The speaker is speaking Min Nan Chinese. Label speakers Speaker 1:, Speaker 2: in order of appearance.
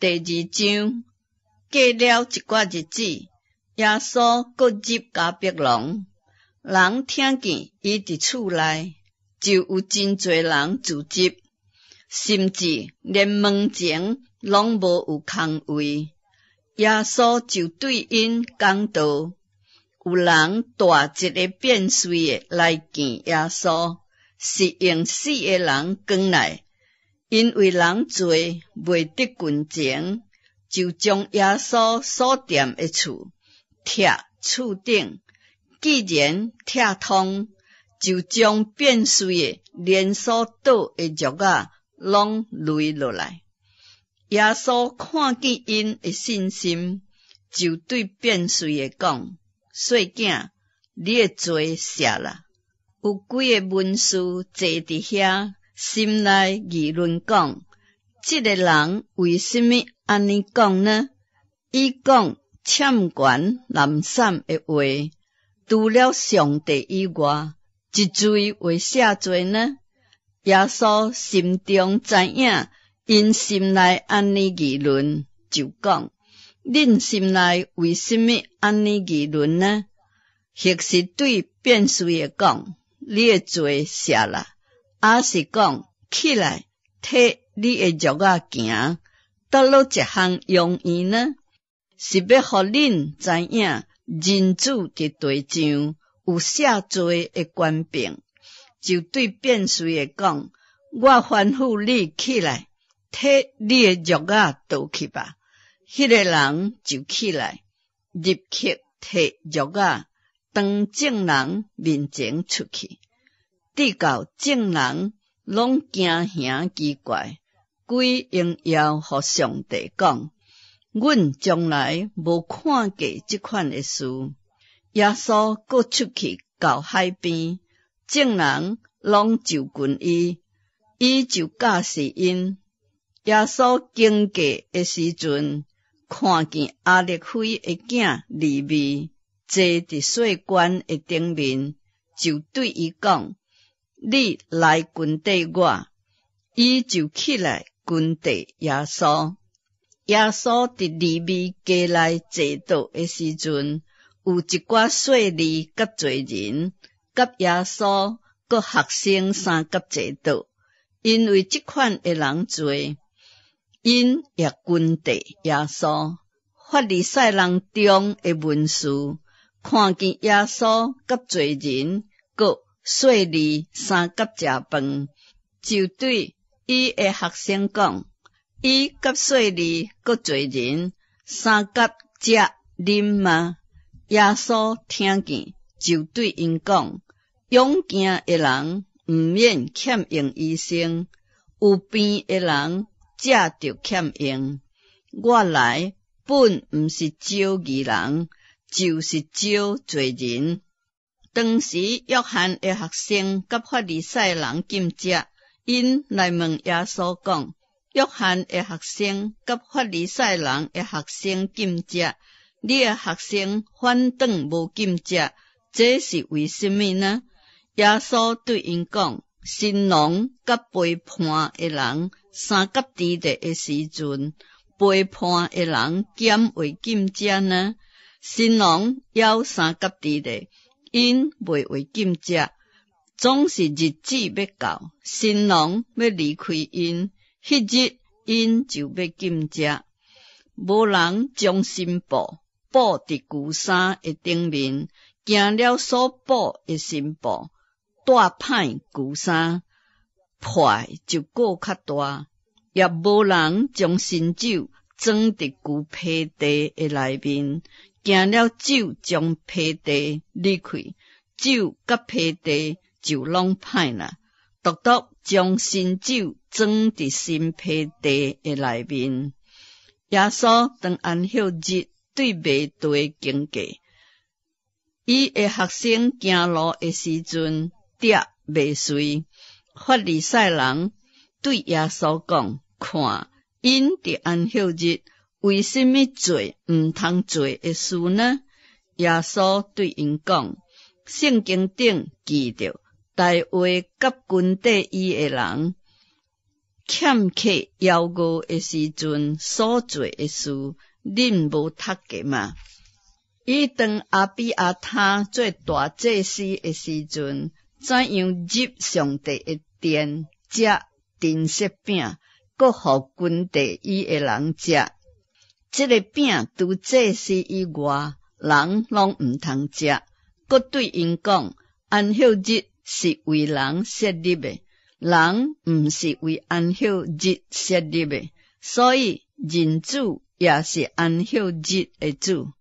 Speaker 1: 第二章，過了一寡日子，耶穌閣入迦百農，人聽見伊佇厝內，就有真濟人聚集，甚至連門前攏無有空位。耶穌就對𪜶講道。有人帶一个變綏的來見耶穌，是用四个人扛來，因為人濟袂得近前，就將耶穌所踮的厝拆厝頂。既然拆通，就將變綏的連所倒的褥仔攏擂落來。耶穌看見𪜶的信心，就對變綏的講：細囝，你的罪赦啦。有幾个文士坐佇遐，心內議論講：這个人為什麼按呢講呢？伊講攕懸濫散的話，除了上帝以外，一誰會赦罪呢？耶穌心中知影，𪜶心內按呢議論，就講：恁心內為什麼按呢議論呢？或是對變綏的講：你的罪赦啦，抑是講起來，提你的褥仔行，佗落一項容易呢？是欲予恁知影，人子佇地上有赦罪的權柄，就對變綏的講：我吩咐你起來，提你的褥仔倒去吧。彼个人就起來，立刻提褥仔，當眾人面前出去，直到眾人攏驚嚇奇怪，歸榮耀予上帝，講：阮從來無看過這款的事。耶穌閣出去到海邊，眾人攏就近伊，伊就教示𪜶。耶穌經過的時陣，看見亞勒腓的囝利未坐佇稅關的頂面，就對伊講：你來跟綴我。伊就起來跟綴耶穌。耶穌佇利未家內坐桌的時陣，有一寡稅吏佮罪人，佮耶穌佮學生相佮坐桌，因為這款的人濟，𪜶也跟綴耶穌。法利賽人中的文士看見耶穌佮罪人佮稅吏相佮食飯，就對伊的學生講：伊佮稅吏佮罪人相佮食啉嗎？耶穌聽見，就對𪜶講：勇健的人毋免欠用醫生，有病的人才著欠用。我來本毋是召義人，就是召罪人。當時約翰的學生佮法利賽人禁食，𪜶來問耶穌講：約翰的學生佮法利賽人的學生禁食，你的學生反轉無禁食，這是為什麼呢？耶穌對𪜶講：新郎佮陪伴的人相佮佇咧的時陣，陪伴的人敢會禁食呢？新郎猶相佮佇咧，𪜶袂會禁食。總是日子欲到，新郎欲離開𪜶，彼日𪜶就欲禁食。無人將新布補佇舊衫的頂面，驚了所補的新布帶歹舊衫，破就閣較大。也無人將新酒裝佇舊皮袋的內面，驚了酒將皮袋裂開，酒佮皮袋就攏歹啦。獨獨將新酒裝佇新皮袋的內面。耶穌當安息日對麥地經過，伊的學生行路的時陣，摘麥穗。法利賽人對耶穌講：看，𪜶佇安息日為什麼做毋通做的事呢？耶穌對𪜶講：聖經頂記著，大衛佮跟綴伊的人，欠客枵餓的時陣所做的事，恁無讀過嗎？伊當亞比亞他做大祭司的時陣，怎樣入上帝的殿食陳設餅，閣予跟綴伊的人食。這个餅除祭司以外，人攏毋通食。閣對𪜶講：安息日是為人設立的，人毋是為安息日設立的，所以人子也是安息日的主。